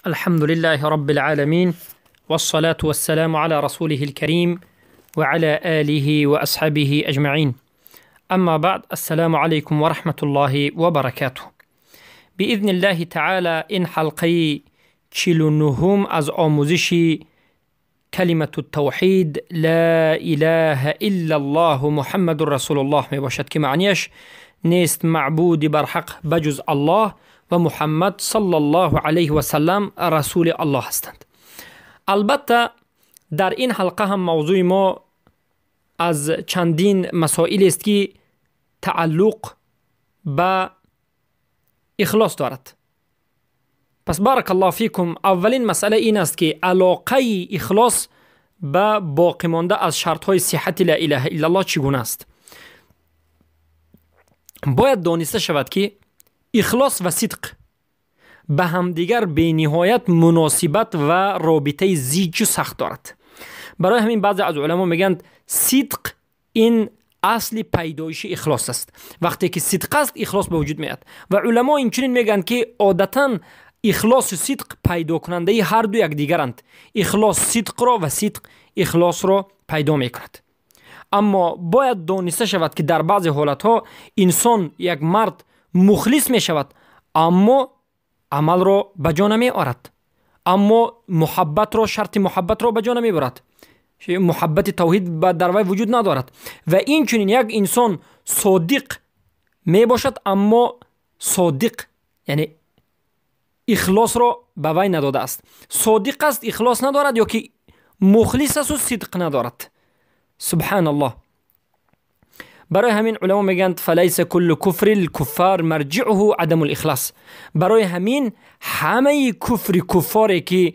الحمد لله رب العالمين، والصلاة والسلام على رسوله الكريم وعلى آله وأصحابه أجمعين. أما بعد، السلام عليكم ورحمة الله وبركاته. بإذن الله تعالى این حلقه 49 از آموزش کلمة التوحید لا اله الا الله محمد رسول الله می باشد که معنیش نیست معبود برحق بجز الله و محمد صلی الله علیه و سلم رسول الله هستند. البته در این حلقه هم موضوع ما از چندین مسائل است که تعلق به اخلاص دارد. پس بارک الله فیکم، اولین مسئله این است که علاقه اخلاص به باقی مانده از شرط های صحت لا اله الا الله چگونه است. باید دانسته شود که اخلاص و صدق به همدیگر به نهایت مناسبت و رابطه زیج سخت دارد. برای همین بعضی از علما میگند صدق این اصل پیدایش اخلاص است. وقتی که صدق است اخلاص به وجود میاد. و علما اینچنین میگن که عادتا اخلاص و صدق پیدا کننده هر دو یکدیگرند. اخلاص صدق را و صدق اخلاص را پیدا میکند. اما باید دانسته شود که در بعضی حالتها انسان، یک مرد مخلص می شود اما عمل را به جا نمی آرد، اما محبت را، شرط محبت را به جا نمی برد، محبت توحید در وی وجود ندارد. و این چنین یک انسان صادق می باشد اما صادق یعنی اخلاص را به وی نداده است. صادق است اخلاص ندارد، یا که مخلص است و صدق ندارد. سبحان الله. برای همین علما میگند فلیس کل کفر الکفار مرجعه عدم الاخلاص. برای همین همه کفر کفاری که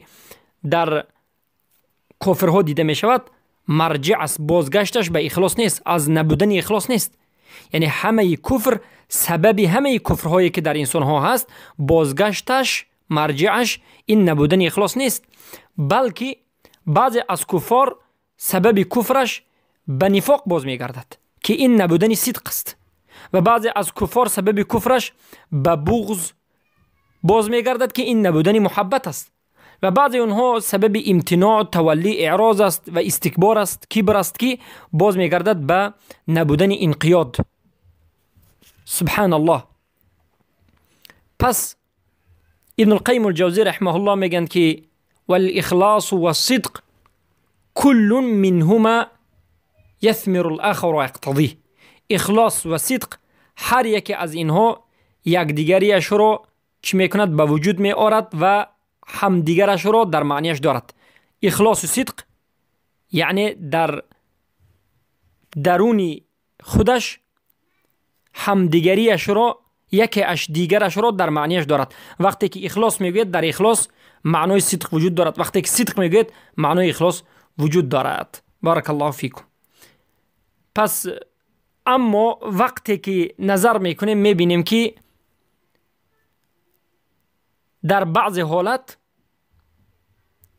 در کفرها دیده می شود مرجع است، بازگشتش به اخلاص نیست، از نبودن اخلاص نیست. یعنی همه کفر، سبب همه کفرهایی که در انسان ها هست، بازگشتش، مرجعش این نبودن اخلاص نیست، بلکه بعضی از کفار سبب کفرش به نفاق باز میگردد که این نبودن صدق است، و بعضی از کفار سبب کفرش به بغض باز میگردد که این نبودن محبت است، و بعضی اونها سبب امتناع، تولی، اعراض است و استکبار است، کبر است که باز میگردد به نبودن انقیاد. سبحان الله. پس ابن القیم الجوزی رحمه الله میگن که والاخلاص والصدق كل منهما يثمر الآخر ويقتضيه. اخلاص و صدق هر یکی از اینها یکدیگریش را چی میکند؟ به وجود می آرد و همدیگرش را در معنیش دارد. اخلاص و صدق یعنی در درون خودش همدیگریش را، یکی اش دیگرش را در معنیش دارد. وقتی که اخلاص میگوید در اخلاص معنای صدق وجود دارد، وقتی که صدق میگوید معنای اخلاص وجود دارد. بارک الله فیکم. پس اما وقتی که نظر میکنیم میبینیم که در بعض حالت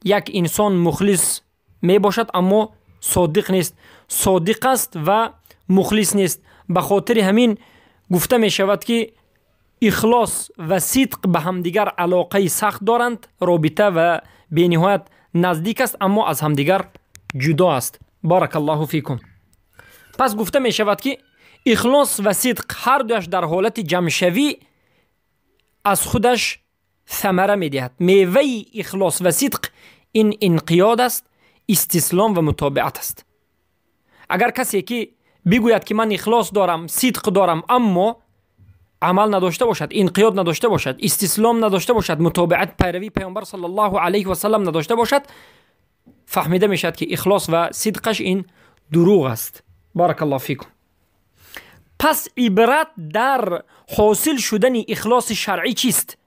یک انسان مخلص میباشد اما صادق نیست، صادق است و مخلص نیست. به خاطر همین گفته میشود که اخلاص و صدق به همدیگر علاقه سخت دارند، رابطه و بینهایت نزدیک است اما از همدیگر جدا است. بارک الله فیکم. پس گفته می شود که اخلاص و صدق هر دویش در حالت جمعشوی از خودش ثمره می دهد. میوه اخلاص و صدق این انقیاد است، استسلام و متابعت است. اگر کسی که بگوید که من اخلاص دارم، صدق دارم، اما عمل نداشته باشد، انقیاد نداشته باشد، استسلام نداشته باشد، متابعت پیروی پیامبر صلی الله علیه و سلم نداشته باشد، فهمیده می شود که اخلاص و صدقش این دروغ است. بارک الله فیکم. پس عبرت در حاصل شدن اخلاص شرعی چیست؟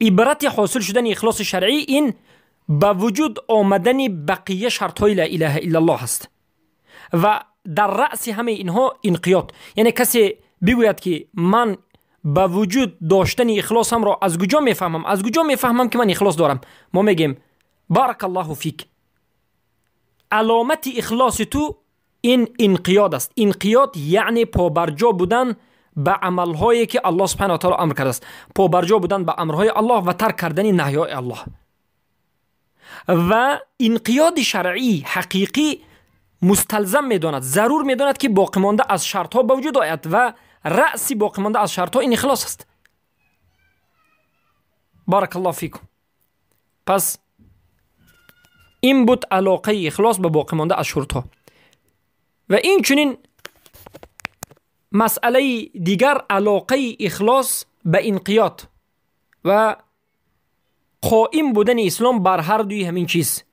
عبرت حاصل شدن اخلاص شرعی این به وجود آمدن بقیه شرط های لا اله الا الله است و در رأس همه اینها انقیاد. یعنی کسی بگوید که من به وجود داشتن اخلاصم را از کجا میفهمم؟ از کجا میفهمم که من اخلاص دارم؟ ما میگیم بارک الله فیک، علامت اخلاص تو این انقیاد است. انقیاد یعنی پابرجا بودن ба амалҳое ки Аллоҳ субҳанаҳу ва таъоло амр кардааст, побарҷо будан ба амрҳои Аллоҳ ва тарк кардани наҳйҳои Аллоҳ. Ва инқиёди шаръӣ ҳақиқӣ мусталзам медонад, зарур медонад ки боқимонда аз шартҳо ба вуҷуд ояд ва раъси боқимонда аз шартҳо ин ихлос аст. Баракаллоҳу фикум. Пас ин буд алоқаи ихлос ба боқимонда аз шуртҳо. Ва инчунин масъалаи дигар алоқаи ихлос ба инқиёд ва қоим будани ислом бар ҳар дуи ҳамин чиз.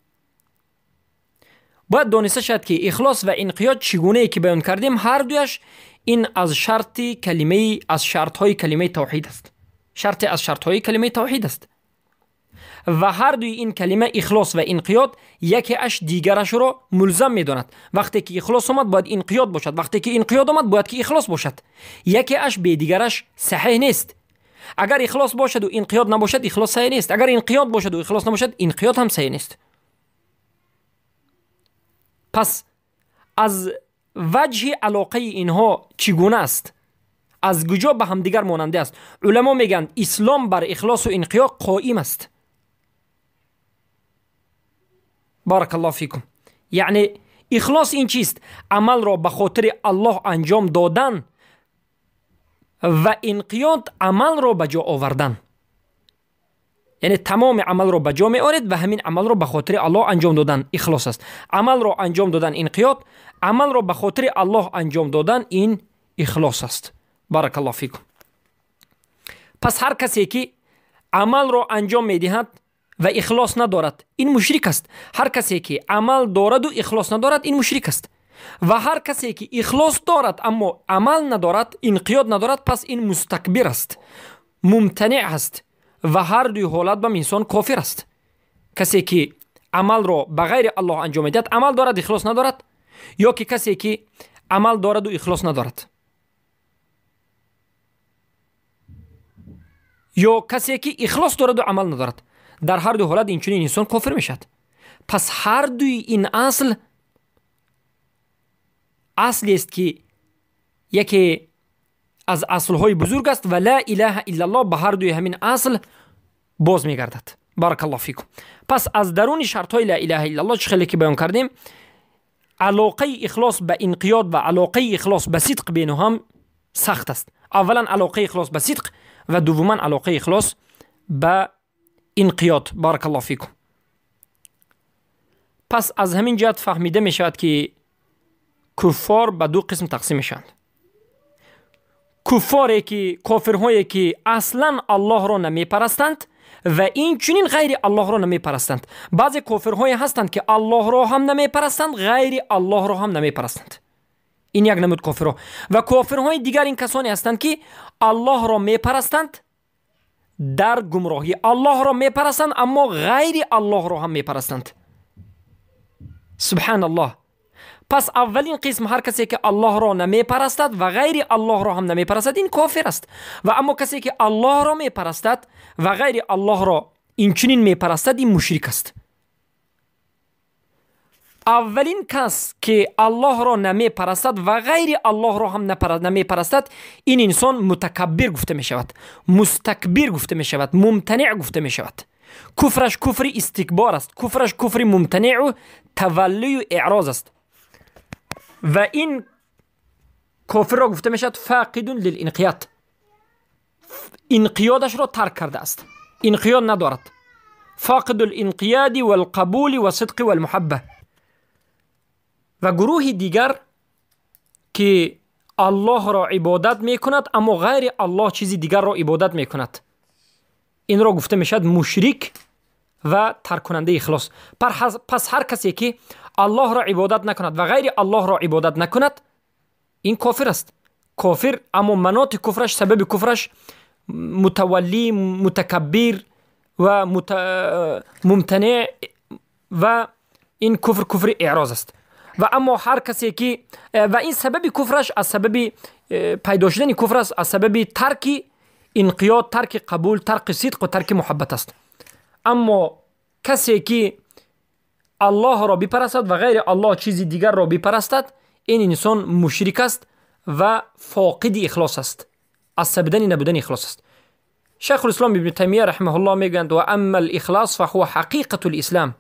Бояд дониста шавад ки ихлос ва инқиёд чӣ гунае ки баён кардем, ҳар дуяш ин аз шарти калимаи аз шартҳои калимаи тавҳид аст, шарте аз шартҳои калимаи тавҳид аст. Ва ҳар дуи ин калима ихлос ва инқиёд якеаш дигарашро мулзам медонад. Вақте ки ихлос омад, бояд инқиёд бошад, вақте ки инқиёд омад, бояд ки ихлос бошад. Якеаш бе дигараш саҳеҳ нест. Агар ихлос бошаду инқиёд набошад, ихлос саҳеҳ нест. Агар инқиёд бошаду ихлос набошад, инқиёд ҳам саҳеҳ нест. Пас аз ваҷҳи алоқаи инҳо чӣ гуна аст? Аз куҷо ба ҳамдигар монанде аст? Уламо мегӯянд, ислом бар ихлосу инқиёд қоим аст. Баракаллоҳу фикум. Яъне ихлос ин чист? Амалро ба хотири Аллоҳ анҷом додан ва инқиёд амалро ба ҷо овардан. Яъне тамоми амалро ба ҷо меоред ва ҳамин амалро ба хотири Аллоҳ анҷом додан ихлос аст. Амалро анҷом додан инқиёд, амалро ба хотири Аллоҳ анҷом додан ин ихлос аст. Баракаллоҳу фикум. Пас ҳар касе ки амалро анҷом медиҳад ва ихлос надорад, ин мушрик аст. Ҳар касе ки амал дораду ихлос надорад, ин мушрик аст. Ва ҳар касе ки ихлос дорад, аммо амал надорад, инқиёд надорад, пас ин мустакбир аст, мумтаниъ аст ва ҳар дуи ҳолат бам инсон кофир аст. Касе ки амалро ба ғайри Аллоҳ анҷом медиҳад, амал дорад, ихлос надорад, ё ки касе ки амал дораду ихлос надорад, ё касе ки ихлос дораду амал надорад, дар ҳар ду ҳолат инчунин инсон кофир мешавад. Пас ҳар дуи ин асл аслест ки яке аз аслҳои бузург аст ва ла илаҳа иллаллоҳ ба ҳар дуи ҳамин асл боз мегардад. Баракаллоҳу фикум. Пас аз даруни шартҳои ла илаҳа иллаллоҳ чӣ хеле ки баён кардем, алоқаи ихлос ба инқиёд ва алоқаи ихлос ба сидқ бену ҳам сахт аст. Аввалан алоқаи ихлос ба сидқ ва дуввуман алоқаи ихлос ба инқиёд. Баракаллоҳу фикум. Пас аз ҳамин ҷиҳат фаҳмида мешавад ки куффор ба ду қисм тақсим мешаванд. Куффоре ки кофирҳое ки аслан Аллоҳро намепарастанд ва инчунин ғайри Аллоҳро намепарастанд. Баъзе кофирҳое ҳастанд ки Аллоҳро ҳам намепарастанд, ғайри Аллоҳро ҳам намепарастанд. Ин як намуд кофирҳо. Ва кофирҳои дигар ин касоне ҳастанд ки Аллоҳро мепарастанд дар гумроҳӣ, Аллоҳро мепарастанд, аммо ғайри Аллоҳро ҳам мепарастанд. Субҳаналлоҳ. Пас аввалин қисм ҳар касе ки Аллоҳро намепарастад ва ғайри Аллоҳро ҳам намепарастад, ин кофир аст. Ва аммо касе ки Аллоҳро мепарастад ва ғайри Аллоҳро инчунин мепарастад, ин мушрик аст. Аввалин кас ки Аллоҳро намепарастад ва ғайри Аллоҳро ҳам намепарастад, ин инсон мутакаббир гуфта мешавад, мустакбир гуфта мешавад, мумтаниъ гуфта мешавад. Куфраш куфри истикбор аст, куфраш куфри мумтаниъу таваллию эъроз аст. Ва ин кофирро гуфта мешавад фақидун лилинқиёд, инқиёдашро тарк кардааст, инқиёд надорад. Фақиду линқиёди валқабули васидқи валмуҳабба. Ва гурӯҳи дигар ки Аллоҳро ибодат мекунад, аммо ғайри Аллоҳ чизи дигарро ибодат мекунад, инро гуфта мешавад мушрик ва тарккунандаи ихлос. Пас ҳар касе ки Аллоҳро ибодат накунад ва ғайри Аллоҳро ибодат накунад, ин кофир аст. Кофир, аммо маноти куфраш, сабаби куфраш мутаваллӣ, мутакаббир ва мумтаниъ ва ин куфр куфри эъроз аст. Ва аммо ҳар касе ки ва ин сабаби куфраш аз сабаби пайдо шудани куфр аст, аз сабаби тарки инқиёд, тарки қабул, тарки сидқ ва тарки муҳаббат аст. Аммо касе ки Аллоҳро бипарастад ва ғайри Аллоҳ чизи дигарро бипарастад, ин инсон мушрик аст و فاقد اخلاص است، از سبدن نبودن اخلاص است. شیخ الاسلام ابن تیمیه رحمه الله میگویند و اما الاخلاص فهو حقیقة الاسلام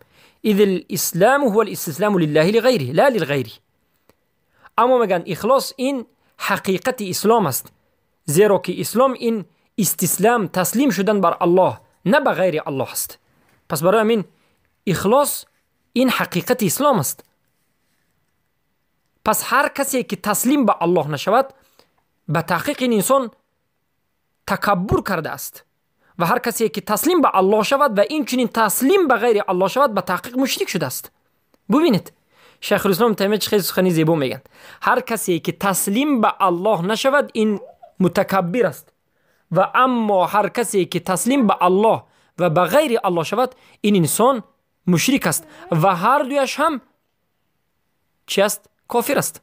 اذ الاسلام هو الاستسلام لله لغیره لا للغیر. اما میگن اخلاص این حقیقت اسلام است، زیرا که اسلام این استسلام تسلیم شدن بر الله نه به غیر الله است. پس برای همین اخلاص این حقیقت اسلام است. پس هر کسی که تسلیم به الله نشود به تحقیق این انسان تکبر کرده است و هر کسی که تسلیم به الله شود و این چنین تسلیم به غیر الله شود به تحقیق مشرک شده است. ببینید شیخ الاسلام تیمیه چه خیلی سخنی زیبا میگن، هر کسی که تسلیم به الله نشود این متکبر است و اما هر کسی که تسلیم به الله و به غیر الله شود این انسان مشرک است و هر دویش هم چی است؟ کافر است.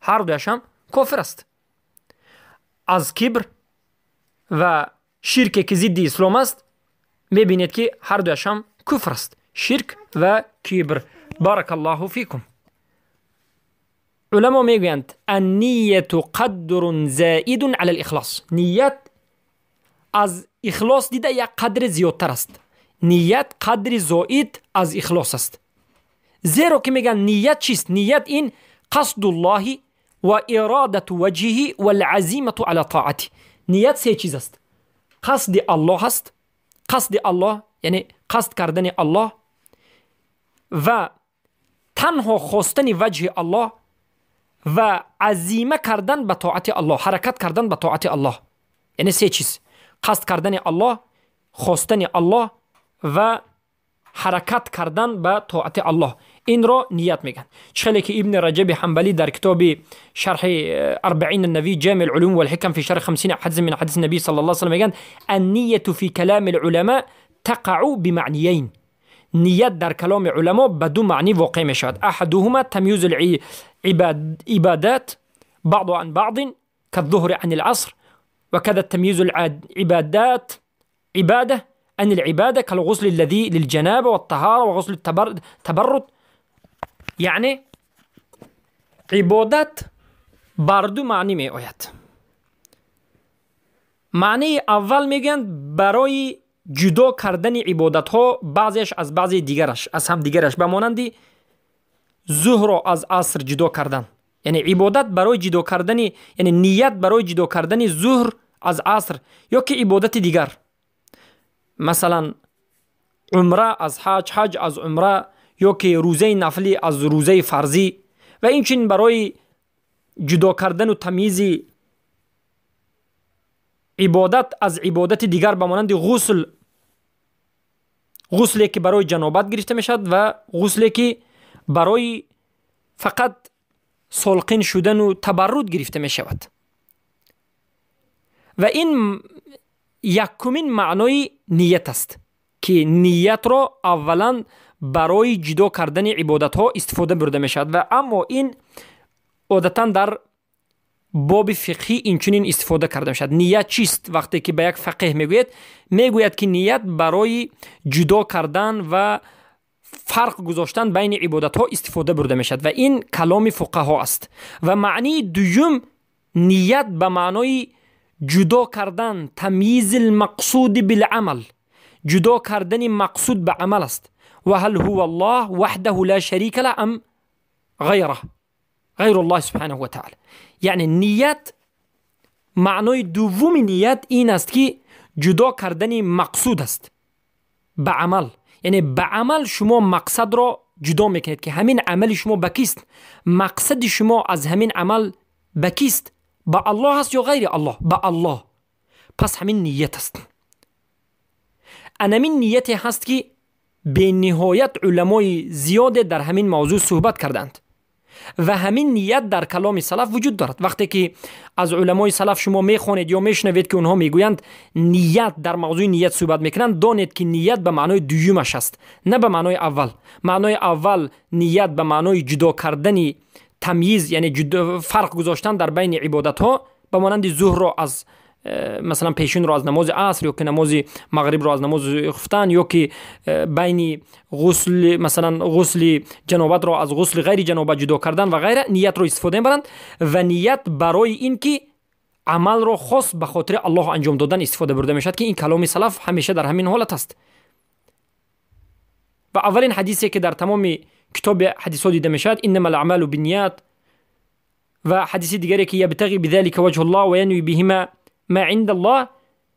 هر دویش هم کافر است. از کبر و شرک که ضد اسلام است میبینید که هر دویش هم کفر است، شرک و کبر. بارک الله فیکم. علما میگویند النیة قدر زائد علی الاخلاص. نیت از اخلاص دیده یک قدر زیادتر است. نیت قدر زائد از اخلاص است، زیرا که میگن نیت چیست؟ نیت این قصد الله و اراده وجهه و العزیمة علی طاعته. نیت سه چیز است: قصد الله است، قصد الله یعنی قصد کردن الله و تنها خواستن وجه الله و عزیمه کردن به طاعت الله، حرکت کردن به طاعت الله. یعنی سه چیز: قصد کردن الله، خواستن الله و حرکت کردن به طاعت الله. این را نیت میگن. چخلی که ابن رجب حنبلی در کتاب شرح 40 النووی جامع العلوم والحکم فی شرح 50 حدیث من حدیث النبی صلی الله علیه و سلم میگن النیة فی کلام العلماء تقع بمعنیین. نیت در کلام علما به دو معنی واقع می شود. احدهما تمییز العبادات بعض عن بعض كالظهر عن العصر، وكذا التمييز العبادات عبادة عن العبادة كالغسل الذي للجنابة والطهارة وغسل التبرد. یعنی عبادت بر دو معنی می آید. معنی اول میگن برای جدا کردن عبادت ها بعضیش از بعضی دیگرش، از هم دیگرش، به مانند ظهر از عصر جدا کردن. یعنی عبادت برای جدا کردن، یعنی نیت برای جدا کردن ظهر از عصر یا که عبادت دیگر، مثلا عمره از حج، حج از عمره، یا که روزه نفلی از روزه فرضی، و اینچنین برای جدا کردن و تمییز عبادت از عبادت دیگر به مانند غسل، غسلی که برای جنابت گرفته میشد و غسلی که برای فقط سالقین شدن و تبرد گرفته می شود. و این یکمین معنای نیت است که نیت را اولا برای جدا کردن عبادت ها استفاده برده می شود و اما این عادتا در باب فقهی اینچنین استفاده کرده می شود. نیت چیست؟ وقتی که به یک فقیه میگوید، میگوید که نیت برای جدا کردن و فرق گذاشتن بین عبادت ها استفاده برده می شود و این کلام فقها است. و معنی دوم نیت به معنای جدا کردن، تمییز المقصود بالعمل، جدا کردن مقصود به عمل است. و هل هو الله وحده لا شریک له ام غیره، غیر الله سبحانه و تعالی. یعنی نیت، معنای دوم نیت این است که جدا کردن مقصود است به عمل. یعنی به عمل شما مقصد را جدا میکنید که همین عمل شما به کیست، مقصد شما از همین عمل به کیست، به الله است یا غیر الله؟ به الله. پس همین نیت است. انمین نیت هست که به نهایت علمای زیاد در همین موضوع صحبت کردند و همین نیت در کلام سلف وجود دارد. وقتی که از علمای سلف شما میخوانید یا میشنوید که اونها میگویند نیت، در موضوع نیت صحبت میکنند، دانید که نیت به معنای دویمش است، نه به معنای اول. معنای اول نیت به معنای جدا کردن، تمییز، یعنی فرق گذاشتن در بین عبادت ها، به مانند ظهر را از масалан пешинро аз намози аср ё ки намози мағрибро аз намози хуфтан ё ки байни ғусл, масалан ғусли ҷанобатро аз ғусли ғайри ҷанобат ҷудо кардан ва ғайра ниятро истифода мебаранд ва ният барои ин ки амалро хос ба хотири Аллоҳ анҷом додан истифода бурда мешавад, ки ин каломи салаф ҳамеша дар ҳамин ҳолат аст. Ва аввалин ҳадисе ки дар тамоми китоби ҳадисҳо дида мешавад иннама ал-аъмалу бинният ва ҳадиси дигаре ки ябтағи бидалика ваҷҳу ллоҳ ва янви биҳима ма инда ллоҳ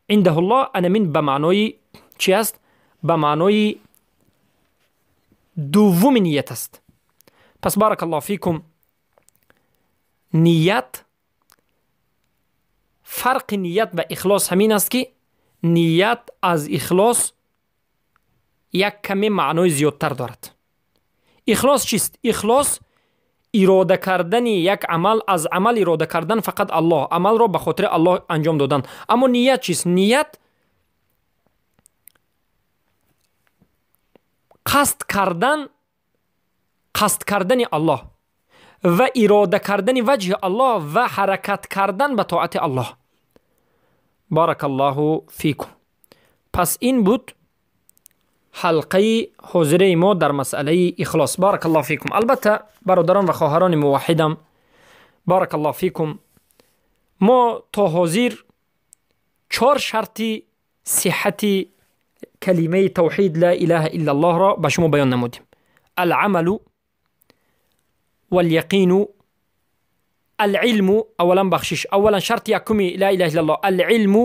индаҳу ллоҳ, ана мин ба маънои чи аст? Ба маънои дуввуми ният аст. Пас баракаллоҳу фикум, ният, фарқи ният ва ихлос ҳамин аст, ки ният аз ихлос як каме маънои зиёдтар дорад. Ихлос чист? Ихлос ирода кардани як амал, аз амал ирода кардан фақат Аллоҳ, амалро ба хотири Аллоҳ анҷом додан. Аммо ният чист? Ният қасд кардан, қасд кардани Аллоҳ ва ирода кардани ваҷҳи Аллоҳ ва ҳаракат кардан ба тоати Аллоҳ. Баракаллоҳу фикум. Пас ин буд ҳалқаи ҳозираи мо дар масъалаи ихлос. Баракаллоҳу фикум. Албатта бародарон ва хоҳарони муваҳҳидам, баракаллоҳу фикум, мо то ҳозир 4 шарти сиҳати калимаи тавҳид ла илаҳа иллаллоҳро ба шумо баён намудем. Алъамалу валяқину алилму, аввалан бахшиш, аввалан шарти якуми ла илаҳа иллаллоҳ алилму,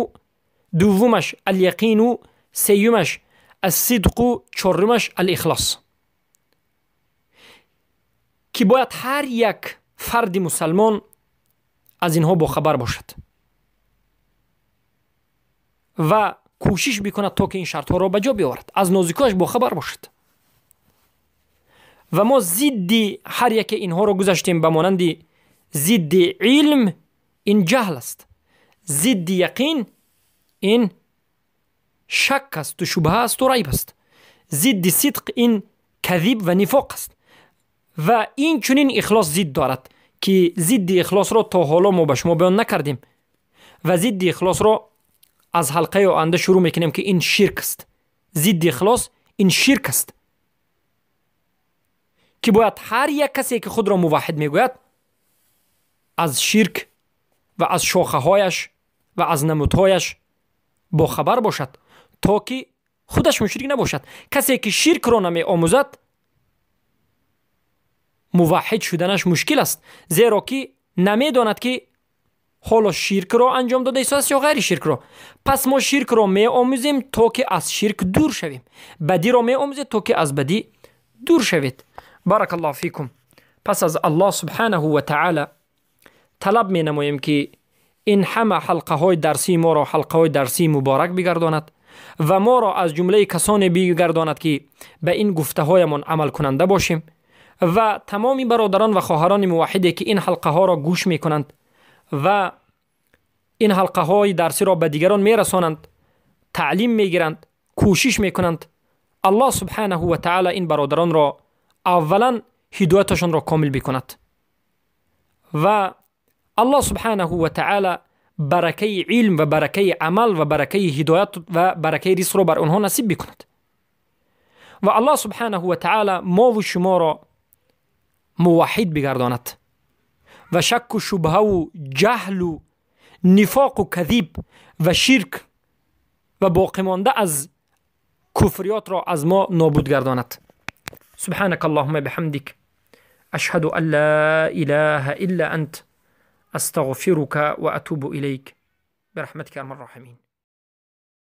дуввумаш аляқину, сеюмаш الصدق، чорумаш алихлос, ки бояд ҳар як фарди мусалмон аз инҳо бохабар бошад ва кӯшиш бикунад то ки ин шартҳоро ба ҷо биёварад, аз нозикояш бохабар бошад. Ва мо зидди ҳар яке инҳоро гузаштем, ба монанди зидди илм ин ҷаҳл аст, зидди яқин ин шак асту шубҳа асту райб аст, зидди сидқ ин казиб ва нифоқ аст. Ва ин чунин ихлос зид дорад, ки зидди ихлосро то ҳоло мо ба шумо баён накардем ва зидди ихлосро аз ҳалқаи оянда шурӯъ мекунем, ки ин ширк аст. Зидди ихлос ин ширк аст, ки бояд ҳар як касе ки худро муваҳҳид мегӯяд аз ширк ва аз шохаҳояш ва аз намудҳояш бохабар бошад, то ки худаш мушрик набошад. Касе ки ширкро намеомӯзад муваҳҳид шуданаш мушкил аст, зеро ки намедонад ки ҳоло ширкро анҷом дода истодааст ё ғайри ширкро. Пас мо ширкро меомӯзем то ки аз ширк дур шавем, бадиро меомӯзем то ки аз бадӣ дур шавед. Баракаллоҳу фикум. Пас аз Аллоҳ субҳанаҳу ва таъала талаб менамоем, ки ин ҳама ҳалқаҳои дарсии моро ҳалқаҳои дарсии муборак бигардонад ва моро аз ҷумлаи касоне бигардонад, ки ба ин гуфтаҳоямон амалкунанда бошем ва тамоми бародарон ва хоҳарони муваҳҳиде ки ин ҳалқаҳоро гӯш мекунанд ва ин ҳалқаҳои дарсиро ба дигарон мерасонанд, таълим мегиранд, кӯшиш мекунанд, Аллоҳ субҳанаҳу ва таъала ин бародаронро аввалан ҳидояташонро комил бикунад ва Аллоҳ субҳанаҳу ва таъала баракаи илм ва баракаи амал ва баракаи ҳидоят ва баракаи ризқро бар онҳо насиб бикунад ва Аллоҳ субҳанаҳу ва таъала мову шуморо муваҳҳид бигардонад ва шакку шубҳаву ҷаҳлу нифоқу казиб ва ширк ва боқимонда аз куфриётро аз мо нобуд гардонад. سبحانك اللهم بحمدك، أشهد أن لا إله إلا أنت، أستغفرك وأتوب إليك برحمتك يا أرحم الراحمين.